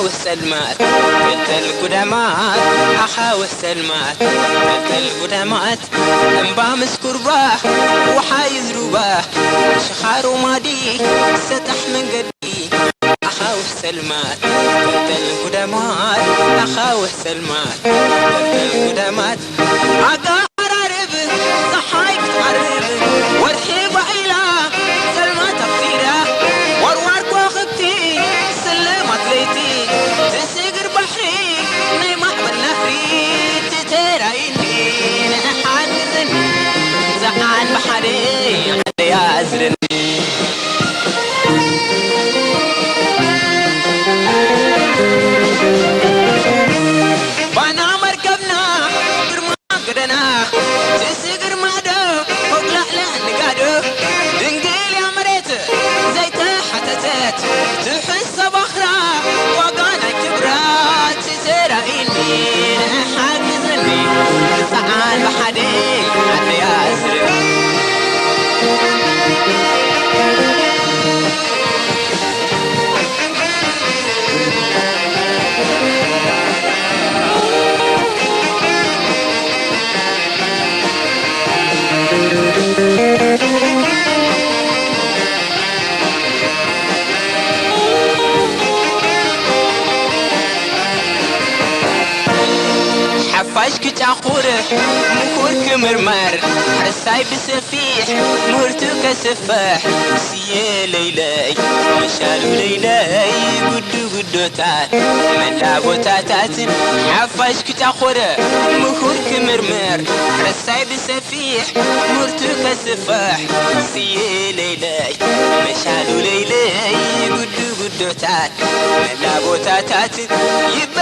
ኣኻውሕ ጸልማት፣ ተልተል ጉዳማት፣ ኣኻውሕ ጸልማት፣ ተልተል ጉዳማት፣ እምባ ምስ ኩርባሕ፣ ወሓይዝ ሩባ፣ ሽኻሮ ማዲ፣ ሰጣሕ መንገዲ፣ ኣኻውሕ ጸልማት፣ ተልተል ጉዳማት፣ ኣኻውሕ ጸልማት፣ ተልተል ጉዳማት፣ ኣጋ ኣራርብ፣ ጸሓይ ክትዓርብ፣ ወርሒ ባዒላ፣ ጸልማት ኣፍጢራ፣ ዋርዋር ከዋኽብቲ፣ ስልማት ለይቲ፣ ትስግር ባሕሪ፣ ናይ ማዕበል ናህሪ፣ ትተራይኒ፣ ንሓግዝኒ፣ ጸዓን ብሓደ፣ ዓደይ ኣዝርኒ። ባና መርከብና፣ ግርማ ገደና፣ ትስግር ማዕዶ፣ ፎቕ ላዕሊ ንጋዶ፣ ድንግል እያ መሬት ዘይተሓተተት፣ ትሕሰብ ኣኽራ፣ ዋጋ ናይ ክብራ፣ ትተራኢኒ፣ ሓግዝኒ፣ ጸዓን ብሓደ፣ ዓደይ ኣዝርኒ። ሓፋሽ ክጫኹር፣ ምሁር ክምርመር፣ ሕርሳይ ብሰፊሕ ምህርቱ ከስፍሕ፣ ስየ ለይለይ፣ መሻሉ ለይለይ፣ ጉዱ ጉዶታት፣ መላ ቦታታትን፣ ሓፋሽ ክጫኹር፣ ምሁር ክምርምር፣ ሕርሳይ ብሰፊሕ ምህርቱ ከስፍሕ፣ ስየ ለይለይ፣ መሻሉ ለይለይ፣ ጉዱ ጉዶታት፣ መላ ቦታታትን፣ ይበ